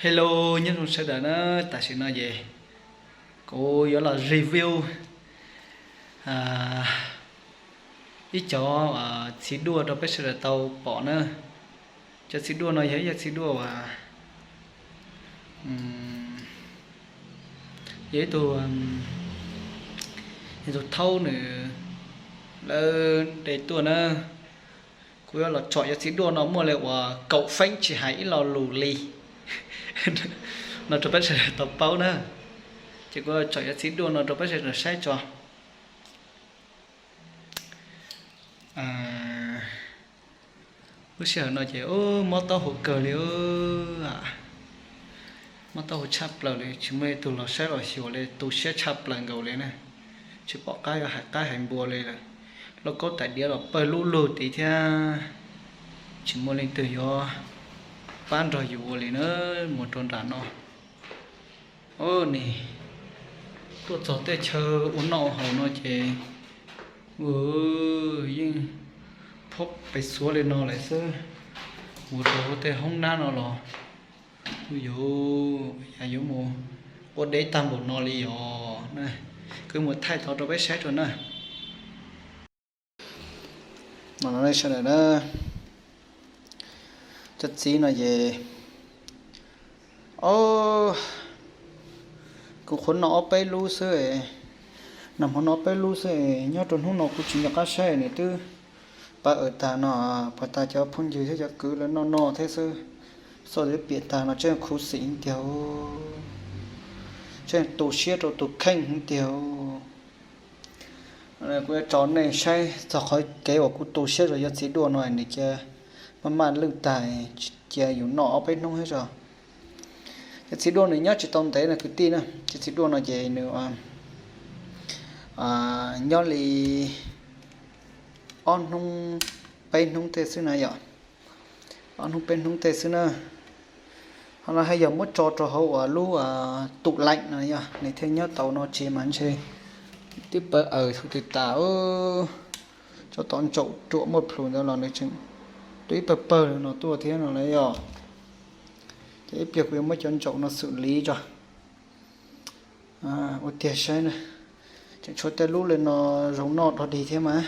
Hello, nyob zoo sawv daws na, tam sim no ces kuv yuav los review ib cov txiv duaj rau peb sawv daws tau pom na. Cov txiv duaj no yog ib cov txiv duaj uas yog ib tug, ib tug thaub nws lawv de tuaj na. Kuv yuav los tsom cov txiv duaj no muaj li uas kaum feeb tsis hais ib lo lus li no rau peb sawv daws tau paub na. Ces kuv yuav tsom cov txiv duaj no rau peb sawv daws saib tso. Lub sij hawm no ces mob taub hau kawg li, mob taub hau tshaj plaws li, tsis muaj ib tug los saib los xyuas li, tu siab tshaj plaws nkaus li na. Tsis pom qab yuav hais qaib hais npua li lawm. Lauj kaub tais diav los pawg lub lug tid thiab, tsis muaj leej twg yuav pab nrog yus ua li na. Mus rau nram no, o, nis, tuaj txog tej chaw ua noj haus no ces yeej phob pes xuav li no lawm xwb. Mus rau tej hoob nab no los, u, yuav, yuav mus ua deb tag npaum no li os. Kuv mus thaij tau rau peb saib rau na. Sawv daws na, cov txiv no ces, o, kuv qhuav noj ob peb lub xwb, nag hmo noj ob peb lub xwb, nyob rau hnub no kuv tsis nco qab saib, nws twb pab awm tag no, pab tag cov phooj ywg thiab cov kwv lawv noj noj thiab xwb. Xauj twb piam tag no, tseem khuv xim tiag, tseem tu siab rau tus kheej tiag. Kuv yuav tso nej saib txog qhov kev uas kuv tu siab rau cov txiv duaj no, nws cia maj maj lwj tag, cia yus noj ob peb hnub thiab tso. Cov txiv duaj nws nyob tsis tau ntev no kwv tij na, cov txiv duaj no ces nws nyob li ob hnub peb hnub tej xwb na yom. Ob hnub peb hnub tej xwb na. Ho no haj yog muab tso rau hauv uas lub tub laim no yog nws thiaj nyob tau no, tsis mas ntshe twb pawg aws txhua twg tas. Tso tom ntsaum ruam muaj plhus ntawd los nws tseem tu ib pawg pawg no tuaj thiab no na yom. Ces ib pliag kuv yuav muab cov ntsaum no xwm liv tso. Ua tiag saib na, tseem tshuav tej lub li no zoo noj dog dig thiab mas.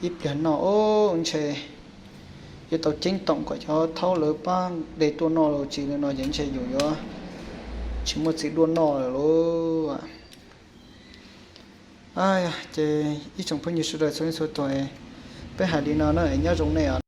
Ib pliag noj, o, ntshe yuav tau ceeb toom kom cov thaub lawv pab de tuaj noj los tsis li no ces ntshe yus yuav tsis muaj txiv duaj noj lawm lauj. Ces ib tsoom phooj ywg sawv daws txhua leej txhua tus, peb hais li no na, nyob zoo nej os.